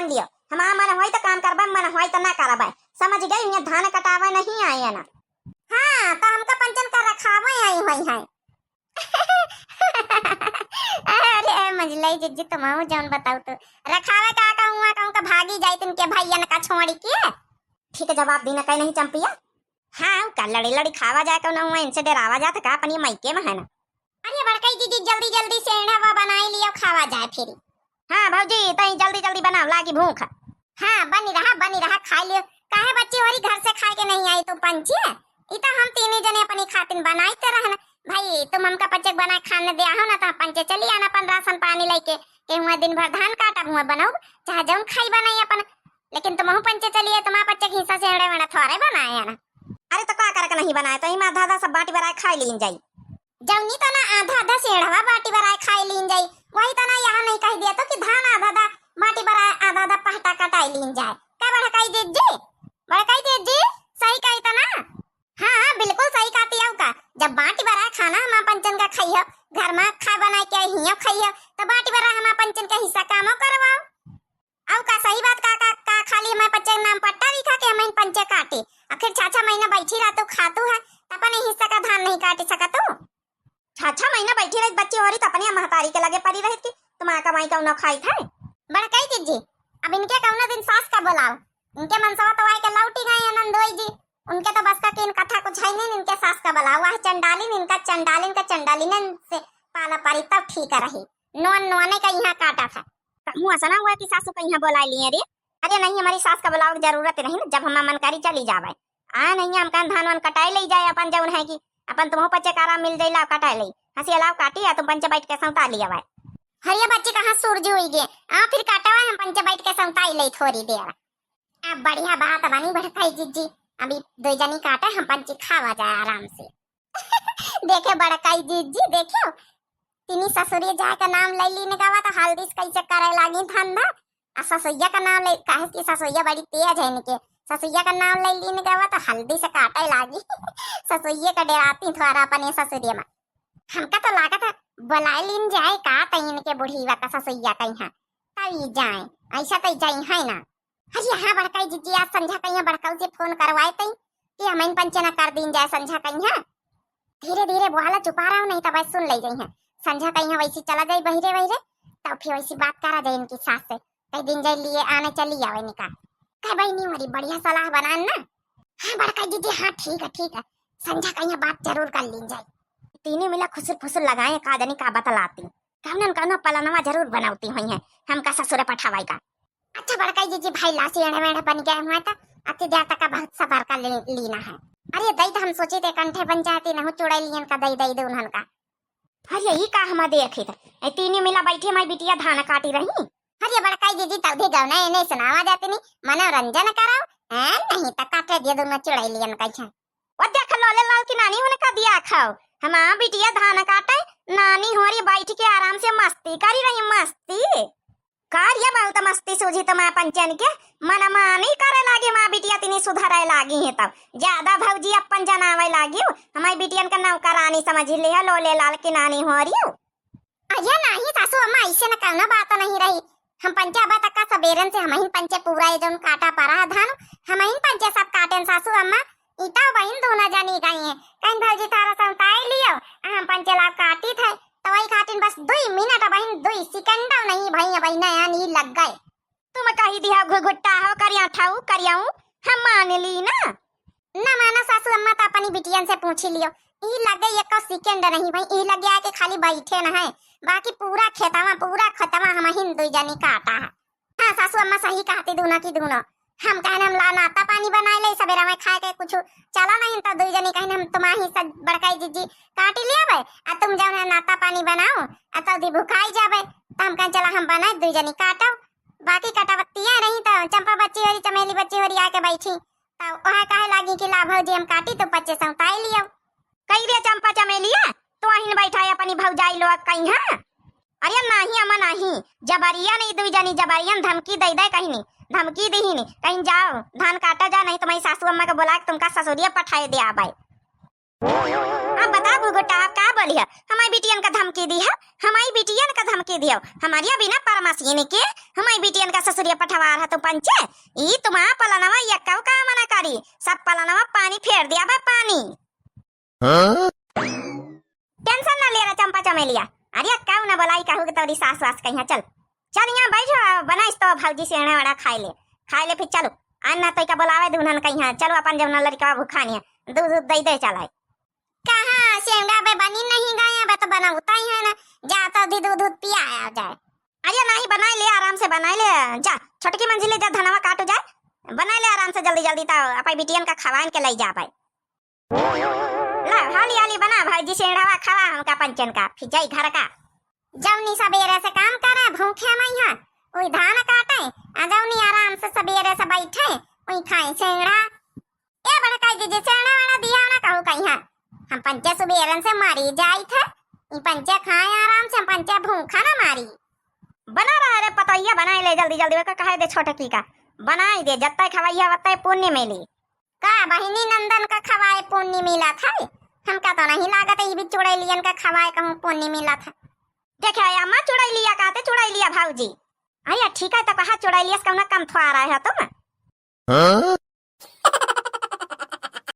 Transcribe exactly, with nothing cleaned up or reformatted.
लियो, हमार मन होई त काम करबे, मन होई त ना करबे, समझ गई? यहाँ धान कटावे नहीं आए ना। हाँ, तो हमका पंचन का रखावे आई हुई है। अरे मजलई जिज्जी, तुमहू जौन बताऊ तो, रखावे का कहूँ, कहूँ का भागी जाई तिनके भैयन का छोड़ी के। ठीक है, जवाब दीना कहीं नहीं चंपिया। हाँ, का लड़ी लड़ी खावा जाए कौन हुआ, इनसे डरावा जात का, अपनी मायके में है ना। अरे बड़कई जिज्जी, जल्दी जल्दी सेंढ़वा बनाई लियो, खावा जाए फिर। हाँ भौजी, तई जल्दी जल्दी बनाओ, लागी भूख। हाँ, बनी रहा, बनी रहा, खाई लियो। काहे बच्ची होरी घर से खाए के नहीं आई तू पंची? ई तो हम तीनों जने अपनी खातिन बनाई ते रहन। भाई, तुम हमका पंचे बनाए खाने दे हो ना, तो हम पंचे चली आना अपन राशन पानी लेके। के हुआ दिन भर धान काटब, हुआ बनाओ, चाहे जौन खाई बनाई अपन। लेकिन तुमहू पंचे चलिए, तुम्हारा पंचे के हिस्सा से एड़े मेड़ा थोड़े बनाए है ना। अरे तो का करे के नहीं बनाए, तो इमा आधा आधा सब बाटी बराए खाई लीन जाई। जौनी तना आधा आधा सेढ़वा बाटी बराए खाई लीन जाई, वही तना यहाँ नहीं कह दिया तो कि धान आधा आधा बाटी बराए, आधा आधा पहटा कटाई लीन जाए। का बड़काई जिज्जी? बड़काई जिज्जी, सही कही तना? हाँ, हाँ, बिल्कुल सही कहती हो का। जब बाटी बराए खाना हमार पंचन का खाई हो, घर में खाए बनाए के हियो खाई हो, तो बाटी बराए हमार पंचन के हिस्सा कामो करवाओ। अउ का सही बात का, का, का खाली हमार पंचे नाम पट्टा लिखा के हमार पंचे काटे? आखिर छह छह महीना बैठी रहतू खातू है, त अपने हिस्सा का धान नहीं काट सकतू? छह छह महीना बैठी रही बच्ची होरी, त अपने महतारी के लगे पड़ी रही कि तुम्हारा कमाई का उन्हें खाई था। बड़काई जिज्जी, अब इनके कौनो दिन सास का बुलाओ, इनके मनसवा तो आए के लौटी गए हैं नंदोई जी। उनके तो बस का किन कथा कुछ है नहीं, इनके सास का बुलाओ, वह चंडालिन, इनका चंडालिन का चंडालिन से पाला पारी तब ठीक रही। नोन नोने का यहाँ काटा था। मुँह ऐसा ना हुआ कि सासू का यहाँ बुला लिए रे। अरे नहीं, हमारी सास का बुलावे की जरूरत नहीं ना, जब हमार मन करी चली जावे। आ नहीं, हम कहाँ धान वान कटाई ले जाए अपन, जौन है कि अपन तुमहू पंचे का आराम मिल जाई, लाओ कटाई ले। हंसी अलाव काटी, आ तुम पंचे बैठ के सौता लिया भाई। हरिया बच्ची कहाँ सूरज हुई गे, आ फिर काटा हुआ हम पंचे बैठ के सौता ले थोड़ी देर। अब बढ़िया बात बनी बड़काई जिज्जी, अभी दो जनी काटे हम पंचे खावा जाए आराम से। देखे बड़काई जिज्जी, देखियो, तिनी ससुरी जाए का नाम ले लीन गवा तो हल्दी से कैसे करे लागी धंधा। आ ससुइया का नाम ले, काहे कि ससुइया बड़ी तेज है इनके। ससुइया का नाम ले लीन गवा तो हल्दी से काटे लागी। ससुइया का डराती थोड़ा अपने ससुरिया में। हमका तो लागत है बुलाए लीन जाए का तई इनके बुढ़ीवा का ससुइया कहीं है, तब ई जाए, ऐसा तई जाई है ना। अरे हाँ बड़काई जिज्जी, आज संझा कहीं बड़काऊ से फोन करवाए तई कि हमइन पंचे न कर दीन जाए संझा कहीं है। धीरे धीरे बोला, चुपा रहो, नहीं तो बस सुन ले जाई है। संझा कहीं वैसी चला जाई बहिरे बहिरे, तब फिर वैसी बात करा जाए इनकी सास से, कह दिन जाए लिए आने चली आवे निका। कह बहिनी, हमारी बढ़िया सलाह बनान ना। हाँ बड़काई जिज्जी, हाँ ठीक है, ठीक है, संझा कहीं बात जरूर कर लीन जाए। तीनों मिला खुसुर फुसुर लगाए, का जानी का बतलाती। कौनो न कौनो पलनवा जरूर बनावती हुई है, हमका ससुरे पठावाई का। अच्छा बड़काई जिज्जी, भाई लासी एड़े मेड़े बन गए हुए तो अति देर तक का बहुत सबर का ले, लीना है। अरे दई तो हम सोची थे कंठे बन जाती, नहु चुड़ैलियन का दई दई दे उन्हन का। अरे ई का हमा देखी थे, ए तीनी मिला बैठी हमारी बिटिया धान काटी रही। अरे बड़काई जिज्जी, तौधे गौना एने सुनावा जाती नहीं, मनोरंजन करो, हैं? नहीं तो काटे दिए दोनों चुड़ैलियन का छा। वो देख लोले लाल की नानी होने का दिया खाओ, हमार बिटिया धान काटे, नानी होरी बैठ के आराम से मस्ती करी रही, मस्ती। का रे बहुत मस्ती सूझी तुम्हार पंचन के, मनमानी करे लागी, हमार बिटिया तिनी सुधरे लागी है तब। ज्यादा भौजी अपन जनावे लागी, हमारी बिटियन का नौकरानी समझ ले है, लोले लाल की नानी होरी। अरे नाही सासू अम्मा, ऐसे न कौनो बात नहीं रही। हम पंचे अबा तक का सबेरन से हमहिन पंचे पूरा ये जौन काटा परा है धान, हमहिन पंचे सब काटेन सासू अम्मा। इता बहिन दोनों जानी गई हैं। कहीं भौजी थारा संताई लियो, आ हम पंचे लाभ काटी थे, तो वही खातिन बस दुई मिनट बहिन, दुई सेकंड नहीं भई, बहिन यानी लग गए। तुम कही दिया घुघुट्टा हो, करिया ठाऊ, करियाऊ, हम मान ली ना। ना माना सासू अम्मा, तो अपनी बिटियन से पूछी लियो। ई लगे एको सेकंड नहीं भई, ई लगे आके खाली बैठे न है, बाकी पूरा खेतवा, पूरा खेतवा हमहिन दुई जनी काटा है। हाँ सासू अम्मा सही कहती दूनो की दूनो। हम कहन हम ला नाता पानी बनाए ले, सबेरा में खाए के कुछ चला नहीं, तो दुई जनी कहन हम तुम्हारी सब बड़काई जिज्जी काटी लियाबे, आ तुम जौन है नाता पानी बनाओ, आ तो दी भुखाई जाबे। तो हम कहन चला हम बनाए, दुई जनी काटो, बाकी कटावतिया रही तो चंपा बच्ची होरी, चमेली बच्ची होरी आके बैठी। तब वह कहे लागी कि ला भौजी हम काटी, तो पंचे सौताई लियो। कही रे चंपा चमेलिया, तू अहिन बैठा है अपनी भौजाई लोग कहीं, हाँ? अरे नाही अम्मा नाही, जबरिया नहीं, दुई जनी जबरियन धमकी दे दे कहीं नहीं, धमकी दी ही नहीं, कहीं जाओ धान काटा जा, नहीं तुम्हारी सासू अम्मा को बुला के तुमका ससुरिया पठाए दे आबे। अब बता घुघुटा, अब का बोलिया? हमारी बिटियन का धमकी दिया, हमारी बिटियन का धमकी दिया, हमारिया बिना परमसिन के हमारी बिटियन का ससुरिया पठवार है तू पंचे। ई तुम्हारा पलनवा यक्का काम ना करी, सब पलनवा पानी फेर दिया बा, पानी। हाँ? Tension ना ले रहा चंपा चमेलिया। अरे काऊ ना बोलाई, कहू के तोरी सास वास कहिया। चल, चल यहाँ बैठ, बनाइस तो भौजी सेंगड़ा वेंगड़ा खाए ले, खाए ले फिर चलो। अन्ना तो का बोलावे दुल्हन कहिया, चलो अपन जौना लड़कवा भूखा नहीं है, दूध दूध दे दे चल आई। कहाँ सेंगड़ा बे बनी नहीं गए, अब तो बनावता ही है ना, जा तो दी दूध दूध पिया आ जाए। अरे नहीं बनाए ले, आराम से बनाए ले, जा छोटकी मंजिले जा धनवा काटू जाए, बनाए ले आराम से जल्दी जल्दी, तो अपन बिटियन का खवाइन के ले जा पाए। ला, हाली हाली बना भौजी सेंगड़ावा, खावा हमका पंचन का, फिर जाई घर का। जौनी सबेरे से काम करे, भूखे मइहाँ, उई धान काटे, आ जौनी आराम से सबेरे से बैठे, उई खाए सेंगड़ा। ए बड़काई दीदी, सेंगड़ा वेंगड़ा दिया ना कहू कहिया। हम पंचे सुबेरन से मरी जाई थे, ई पंचे खाए आराम से, हम पंचे भूखा ना मारी। बना रहा रे पतोहिया, बनाई ले जल्दी जल्दी, ओका कहे दे छोटकी का, बनाई दे, जत्ते खवैया वत्ते पुण्य मिली। का बहिनी नंदन का खवाए पुण्य मिलत है? हमका तो नहीं लागत ई भी चुड़ैलियन का खवाए कहूँ पुण्य मिलत है। देखे अम्मा, चुड़ैलिया कहते चुड़ैलिया भौजी। अरे ठीक है, तो कहा चुड़ैलिया से कौना कम थोड़ा रहे हो तुम? हाँ?